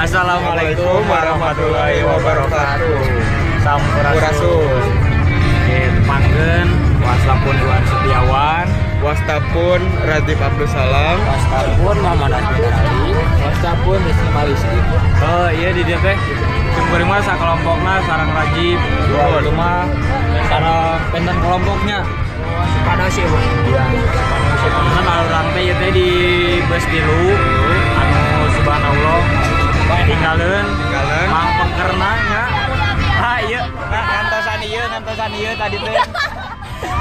Assalamualaikum warahmatullahi wabarakatuh. Sampurasun. Oke, tepangkeun wasta pun Iwan Setiawan, Wasta pun Radif Abdul Salam. Wasta pun Muhammad Azmi Ali, Wasta pun Rizky Malisi. Oh iya, di dieu teh simkuring mah sakelompokna sareng Rajib, dua itu mah sareng benten kelompoknya. Pada sih, Bu. Iya, kan urang teh ieu teh di bus tilu anu subhanallah tinggalin Tinggalan. Mang pengkerna nya. Ah iya, nah, ngantosan ieu tadi teh.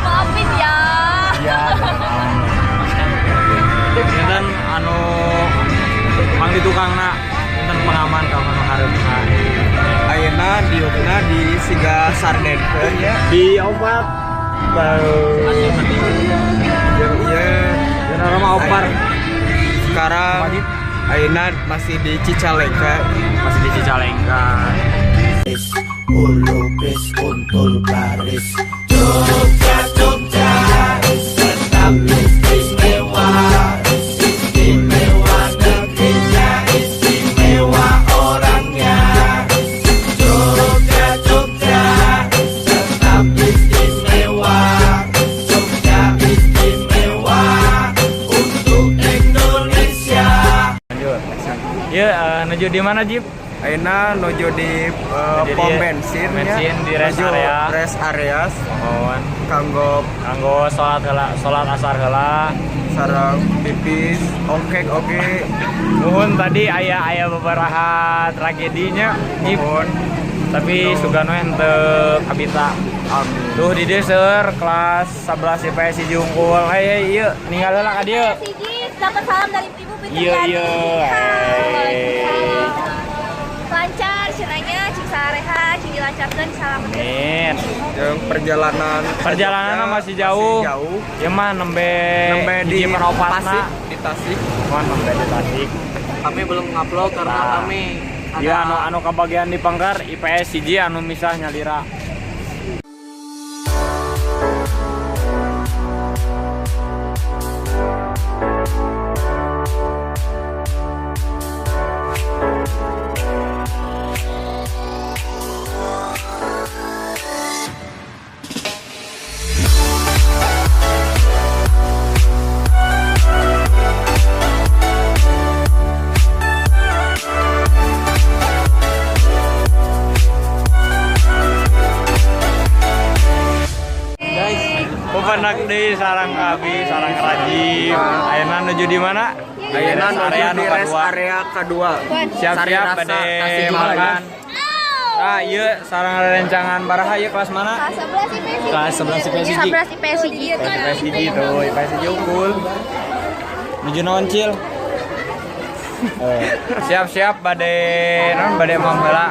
Maafin ya. Iya. Kan anu mang di tukangna enten pengaman ka anu hareupna. Ayeuna diukna di siga sardenkeun ya. Di opat. Bau. Jeung ieu Dan urang mah opar. Sekarang ayeuna masih di Cicalengka. Masih di Cicalengka. Lupis kuntul baris, Jogja, Jogja tetap istimewa. Istimewa negerinya, istimewa orangnya. Jogja, Jogja tetap istimewa. Jogja istimewa untuk Indonesia. Lanjut. Ya, nuju di mana, Jip? Ayeuna nuju di Nuju di pom bensin ya. bensin di rest Nuju area. Rest areas Mohon kanggo kanggo salat heula, salat asar heula. Sareng pipis, ongkek oge. Nuhun, tadi aya aya beberapa tragedinya, Jip. Mohon. Tapi sugan we henteu kabita. Amin. Tuh di dieu seueur kelas 11 IPS hiji unggul. Hei hei, ieu ninggal heula ka dieu. Siji dapat salam dari Ibu Fitri. Iya. Hey. Lancar cenah nya, cing sarehat, cing dilancarkeun, salametkeun. Amin. Yang perjalanan Perjalanan masih jauh. Masih jauh. Ya mah nembe Nembe di hiji peropatna. Tasik, di Tasik. Mah nembe di Tasik. Kami belum ngupload karena Nah. kami ada Iya, anu anu kabagian di pengker IPS hiji anu misah nyalira. Guys. Pepenak deui sareng abi, sareng Rajib. Ayeuna nuju di mana? Ayeuna Rest nuju area di nu rest kadua. Area kedua. Siap-siap Sari Rasa, bade Tasik makan. Ah, iya sareng rencangan baraha ieu kelas mana? Kelas 11 IPS. Kelas 11 IPS hiji. 11 IPS hiji. IPS hiji tuh, IPS hiji unggul. Nuju naon, Cil? Eh, siap-siap bade non bade mam heula.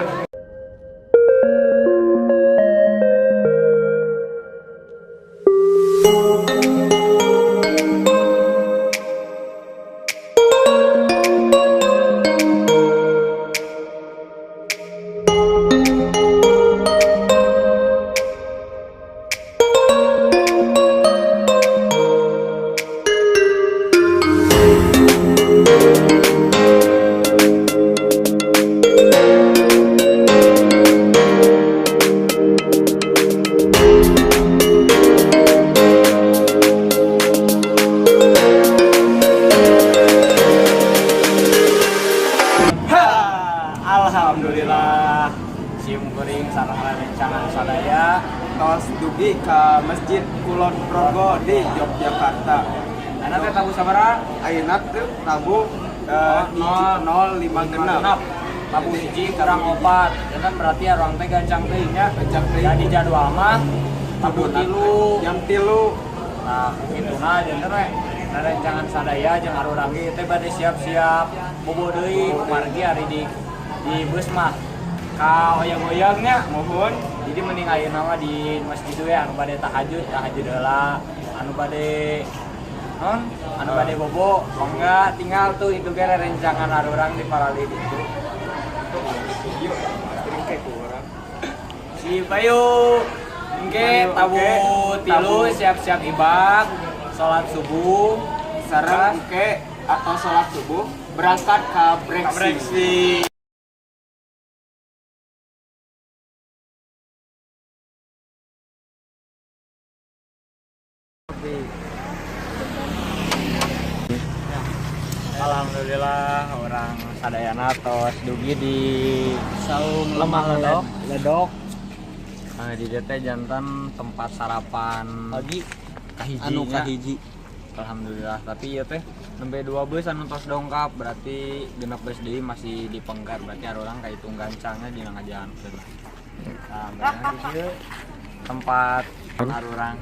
Ha, alhamdulillah. Sim kuring sareng rencangan sadaya Tos dugi ke Masjid Kulon Progo di Yogyakarta. Ayeuna teh tabuh sabaraha? Ayeuna teh tabuh Oh, 0 5 genep. Genep. Tabuh hiji kurang opat. Ya kan berarti urang teh gancang teuing nya. Gancang teuing. Jadi jadwal mah tabuh tilu. Jam 3. Nah, kituna janten we. Nah, rencangan sadaya jeung arurang ge teh bade siap-siap bobo deui kumargi ari di bus mah ka oyag-oyagnya. Mohon. Jadi mending ayeuna mah di masjid we, anu bade tahajud tahajud heula, anu bade non anu bade bobo mangga, tinggal tuh itu ge rencangan arurang di paralid itu. Yuk, sering ku urang. Si Bayu engke Bayu, tabuh engke. tilu Tabuh. Siap-siap ibak salat subuh. Sareng engke atau sholat subuh berangkat ke Breksi. Breksi. Alhamdulillah orang sadayana tos dugi di Saung Lemah Ledok. Ledok. Nah, di dieu teh janten tempat sarapan pagi kahiji anu nya. Kahiji. Alhamdulillah, tapi ieu teh nembe 2 bus anu tos dongkap, berarti genep bus deui masih di pengker, berarti arurang kahitung gancangnya dina ngajalankeun. Nah, bener di dieu tempat arurang.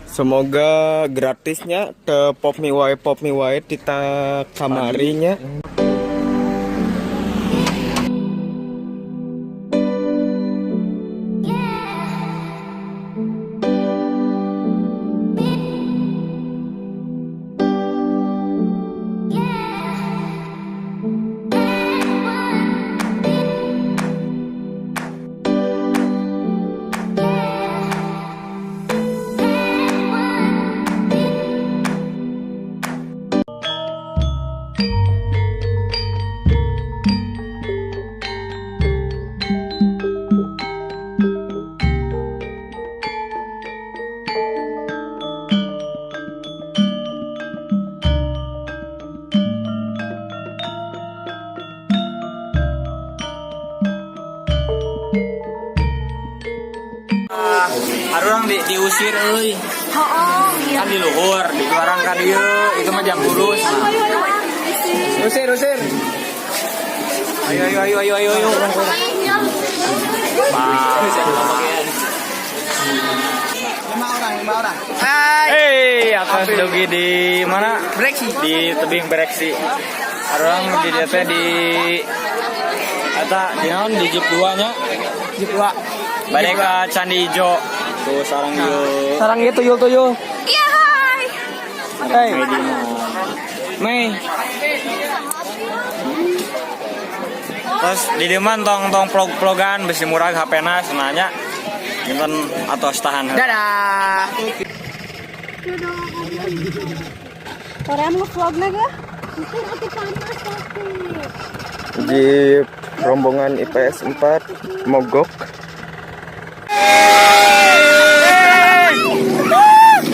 Semoga gratisnya ke pop mie wae tita kamarinya. Arurang diusir euy. Heeh, iya. Kan di luhur, dikeluaran ka dieu, itu mah jam kurus. Usir, usir. Ayo ayo ayo ayo ayo ayo. Lima orang. Hei, atas dugi di mana? Breksi. Di tebing Breksi. Arurang di dieu teh di eta di naon di jeep 2 nya. Jeep 2. Bade ka Candi Ijo. Tuh sarang ieu. Sarang ieu tuyul-tuyul. Iya, hai. Hey. Mei. Terus di dieu mah tong tong plog-plogan besi murah HP-na senanya. Ginten atos tahan. Dadah. Korea mau vlognya gak? Nanti panas pasti. Jeep rombongan IPS 4 mogok.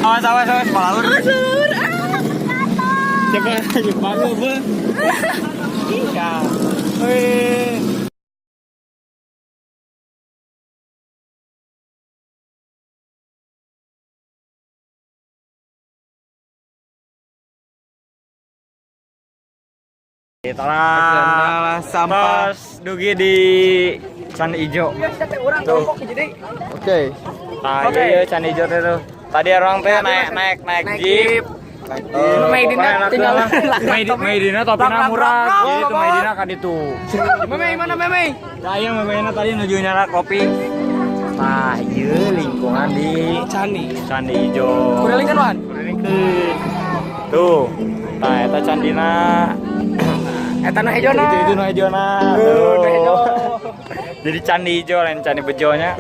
Awas awas awas palaur. Siapa Jepang apa? Ya. Wih. Kita sampah. Terus dugi di Candi Ijo. Tuh. Oke. Nah, iya Candi Ijo teh tuh. Tadi orang teh naik jeep. Maidina tinggal Maidina topina murah. Jadi itu Maidina kan itu. Memei mana Memei? Nah, iya Maidina tadi nuju nyala kopi. Nah, iya lingkungan di Candi. Candi Ijo. Kuriling kan, Wan? Kurilingkeun. Tuh. Nah, eta candina. Eta nu hejona. Itu nu hejona. Tuh, nu hejo. Jadi Candi Ijo lain Candi Bejonya.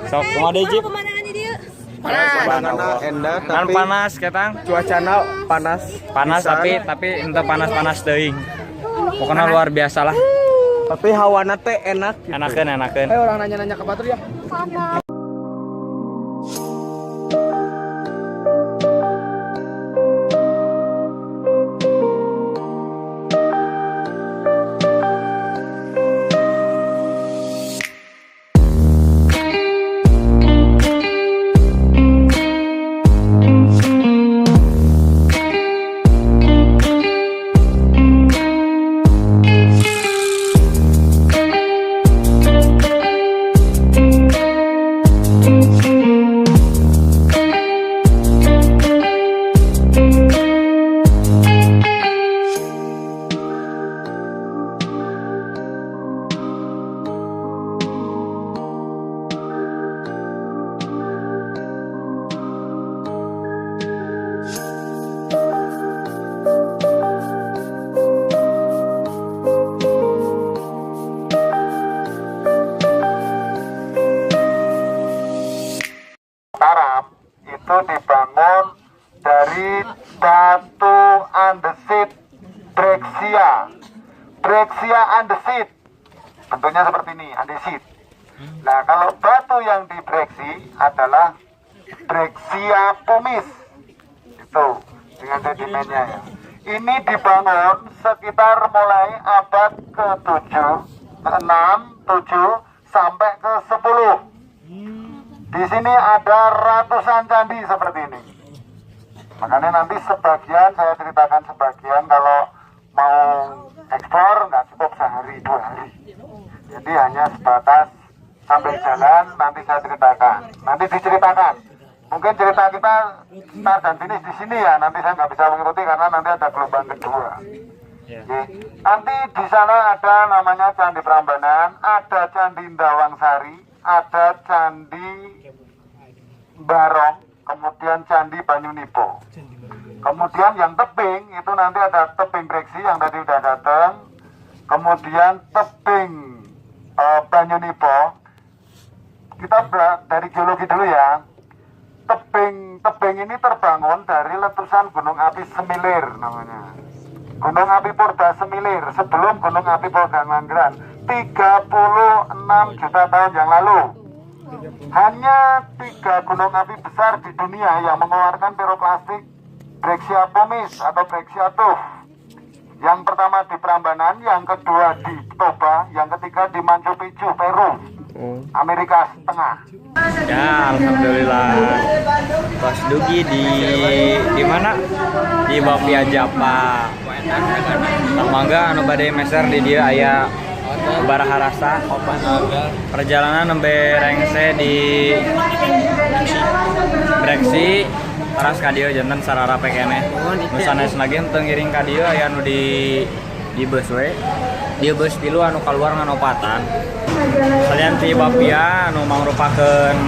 Sok kumaha deui jeep? Pemandangannya dia. Panas. Panas endah Kan tapi panas ketang. cuacana panas. Panas Pisan. tapi ente panas-panas teuing. Pokoknya luar biasa lah. Tapi hawana teh enak gitu. Enakeun enakeun. Ayo orang nanya-nanya ke batur ya. Panas. Mataram itu dibangun dari batu andesit Breksia. Breksia andesit. Bentuknya seperti ini, andesit. Nah, kalau batu yang di breksi adalah Breksia pumice. Itu dengan sedimennya ya. Ini dibangun sekitar mulai abad ke-7, ke-6, 7, sampai ke-10. Di sini ada ratusan candi seperti ini. Makanya nanti sebagian saya ceritakan sebagian, kalau mau eksplor nggak cukup sehari 2 hari. Jadi hanya sebatas sambil jalan, nanti saya ceritakan. Nanti diceritakan. Mungkin cerita kita start dan finish di sini ya. Nanti saya nggak bisa mengikuti karena nanti ada gelombang kedua. Oke. Nanti di sana ada namanya Candi Prambanan, ada Candi Ndawangsari, ada Candi Barong, kemudian Candi Banyunipo. Kemudian yang tebing itu nanti ada tebing Breksi yang tadi udah datang, kemudian tebing Banyunipo. Kita dari geologi dulu ya. Tebing ini terbangun dari letusan Gunung Api Semilir namanya. Gunung Api Purba Semilir sebelum Gunung Api Purba Nglanggeran 36 juta tahun yang lalu. Hanya 3 gunung api besar di dunia yang mengeluarkan piroklastik Breccia pumice atau Breccia tuff. Yang pertama di Prambanan, yang kedua di Toba, yang ketiga di Machu Picchu, Peru, Amerika Tengah. Ya, alhamdulillah. Pas dugi di mana? Di Bakpia Japa. Mangga anu bade meser di dieu aya baraha rasa. Perjalanan nembe rengse di Breksi teras ka dieu janten sararape keneh. Nu sanes lagi teu ngiring ka dieu aya anu di bus we. Di bus tilu anu kaluar ngan opatan. Salian ti bakpia anu mangrupakeun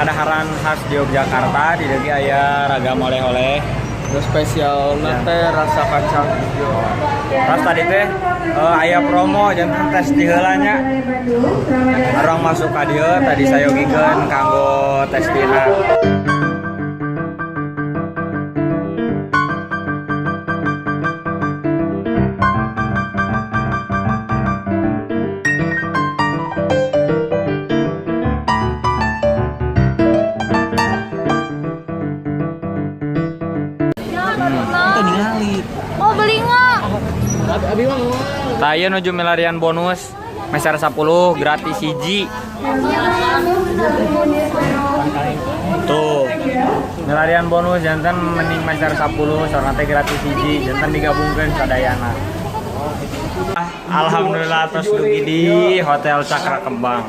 kadaharan khas di Yogyakarta, di dieu ge aya ragam oleh-oleh. Nu spesial teh rasa kacang hijau. Terus tadi teh aya promo janten tes di heula nya. Urang masuk ka dieu tadi sayogikeun kanggo tes dina. Mau beli nggak? Taya nuju milarian bonus meser 10 gratis hiji. Tuh. Milarian bonus janten mending meser 10 soalna teh gratis hiji, janten digabungkeun sadayana. Alhamdulillah tos dugi di Hotel Cakra Kembang.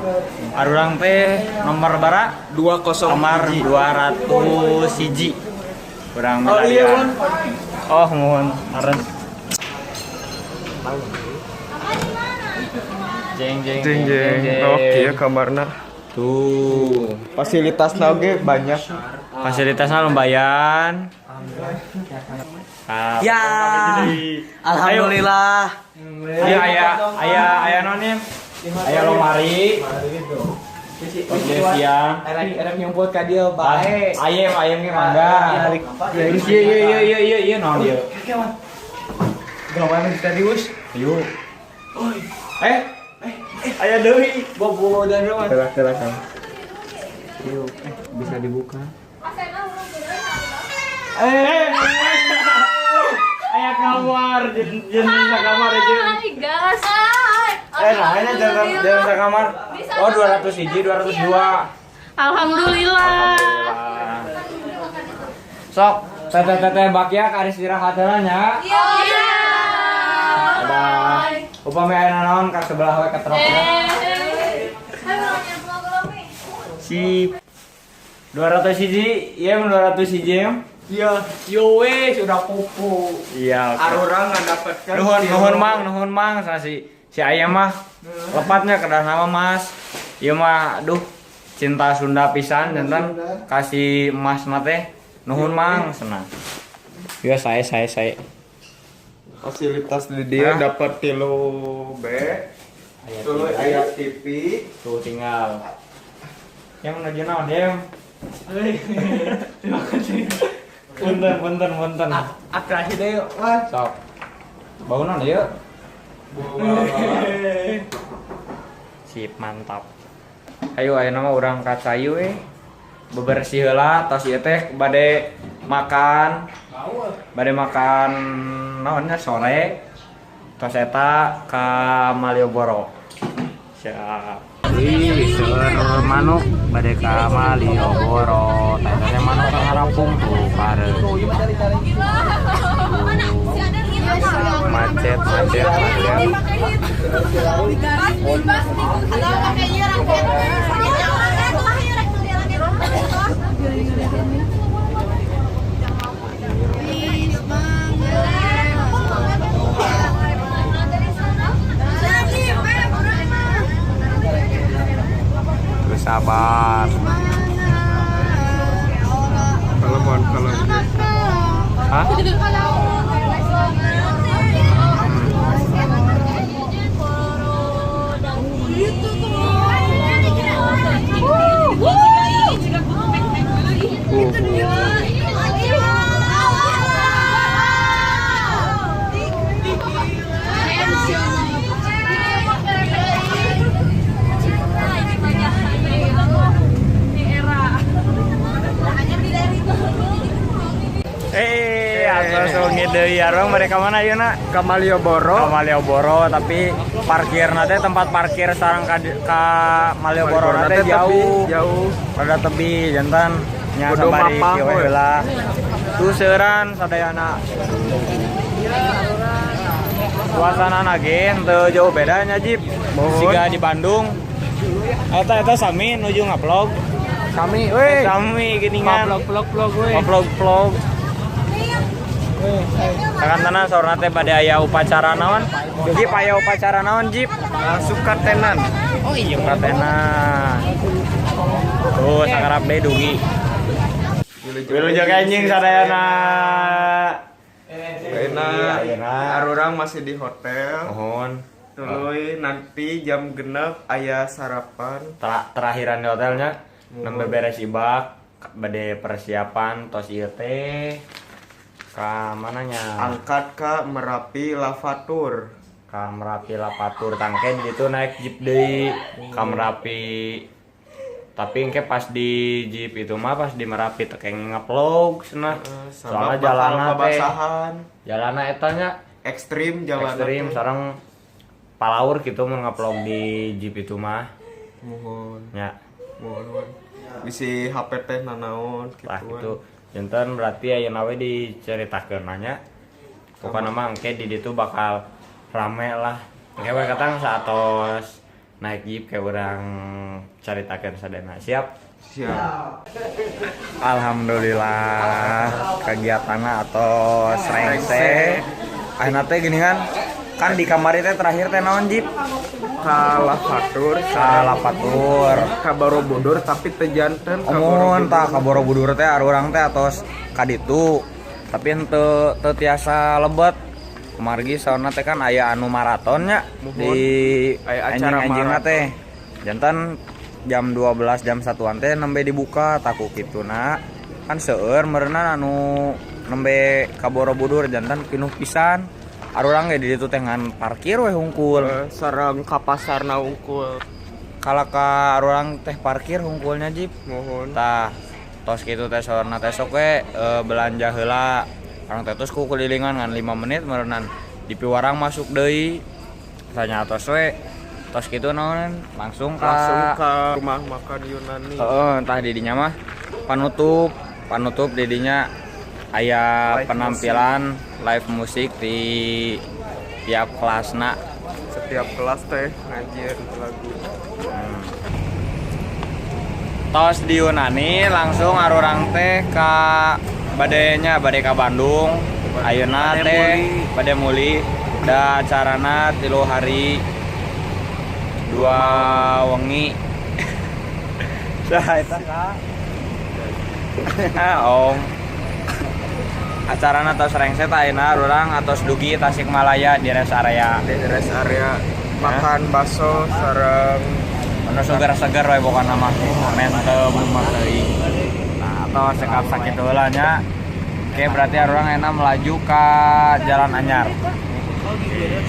Arurang teh nomor bara 20 nomor 200 hiji. Kurang milarian. Oh, mohon aran. Jeng jeng jeng jeng. Oke ya kamarna. Tuh, fasilitasna oge banyak. Fasilitasnya lumayan. Ya. Alhamdulillah. Iya, aya aya nonim. Aya lomari. Oke, siang. Erek nyumput ka dieu bae. Ayem ayem ge mangga. Terus ieu ieu ieu ieu naon ieu? Gawan serius. Yuk. Aya deui bobo dan ruang. Telah Kang. Yuk, bisa dibuka. Aya kamar, jeung kamar aja. Gas. Nah, ini jangan kamar. Oh, 200 hiji, 202. Alhamdulillah. Sok, teteh-teteh bakya ka istirahat heula nya. Iya. Dadah. Upami aya naon ka sebelah we ketrok ya. Sip. 200 hiji, ieu 200 hiji. Iya, yo we sudah pupu. Iya. Arurang ngandapatkeun. Nuhun, nuhun mang, nuhun mang sana si ayam mah lepatnya kedah nama mas. Ieu mah aduh cinta Sunda pisan janten kasih emas mah teh. Nuhun mang senang. Iya saya. Fasilitas di dia dapat 3 B. Tuh aya TV. Tuh tinggal. Yang menuju naon dem? Terima kasih. Punten. Akrasi deh yuk, Mas. Sok. Bau naon ieu? Sip, mantap. Ayo ayeuna mah urang ka cai we. Bebersih heula tos ieu teh bade makan. Bade makan naonnya sore. Tos eta ka Malioboro. Siap. Wih, seueur manuk bade ka Malioboro. Tah teh manuk ngarapung tuh pare. Macet, macet, macet. Terus sabar. Kalau mohon kalau Hah? Langsung deui arwah mereka mana ayeuna? Ke Malioboro. Ke Malioboro, tapi parkir teh tempat parkir sareng ka Malioboro teh jauh. Jauh. Rada tebi jantan nya Kudu sabari mapah, kieu we we. heula. Tuh seueuran sadayana. Suasana ge teu jauh beda nya Jip. Siga di Bandung. Eta eta sami nuju ngavlog. Kami, weh. Sami geuningan. Vlog vlog vlog weh. Vlog-vlog. Sakantana saurna teh bade aya upacara naon? Jip aya upacara naon Jip? Sukatenan. Oh iya Sukatenan. Tuh sakarap deui dugi. Wilujeng anjing sadayana. Ayeuna Ayeuna. arurang masih di hotel. Mohon. Tuluy nanti jam 6 aya sarapan. Terakhiran di hotelnya nembe beres ibak bade persiapan tos ieu teh ka mananya? Angkat ka Merapi Lavatur. Ka Merapi Lavatur tangke di ditu naik jeep deui ka Merapi. Tapi engke pas di jeep itu mah pas di Merapi teh kenging ngevlog cenah. Soalnya jalanna teh jalanna eta nya ekstrim jalanna. Ekstrim sareng palaur gitu mun ngevlog di jeep itu mah. Mohon. Nya. Mohon. Bisi HP teh nanaon kitu. Lah gitu. Janten berarti ayeuna we diceritakeun nya. Pokona mah engke di ditu bakal rame lah. Engke we katang saatos naik jeep kayak urang caritakeun sadayana. Siap? Siap. Alhamdulillah kegiatanna atos rengse. Ayeuna teh geuningan kan di kamari teh terakhir teh naon Jip? Ka Lavatur, Ka Lavatur. Ka Borobudur tapi teu janten ka Omun tah ka Borobudur teh arurang teh atos ka ditu. Tapi henteu teu tiasa lebet. Kumargi saurna teh kan aya anu maratonnya di aya acara anjing-anjingna teh. Janten jam 12 jam 1-an teh nembe dibuka taku kituna. Kan seueur meureunna anu nembe ka Borobudur janten pinuh pisan. Arurang ge di ditu teh ngan parkir we hungkul. Sareng ka pasarna hungkul. Kala ka arurang teh parkir hungkulnya Jip. Mohon. Tah tos kitu teh saurna teh sok we belanja heula. Arang teh tos ku kelilingan ngan 5 menit meureunnan di piwarang masuk deui. Tanya tos we tos kitu naon langsung ka rumah makan Yunani. Heeh, tah di dinya mah panutup di dinya aya live penampilan musik. Live musik di tiap kelasna. Setiap kelas teh ngajian lagu. Tos di Yunani langsung arurang teh ka badenya bade ka Bandung. Ayeuna teh bade muli da acarana 3 hari 2 wengi. Saha eta ka? Om. Acarana tos rengse ayeuna urang atos dugi Tasikmalaya di rest area. Di rest area makan bakso sareng anu seger-seger we pokona mah. Men teu bumak deui. Nah, atau sekap sakitu heula nya. Oke, berarti urang enak melaju ke Jalan Anyar. Oke.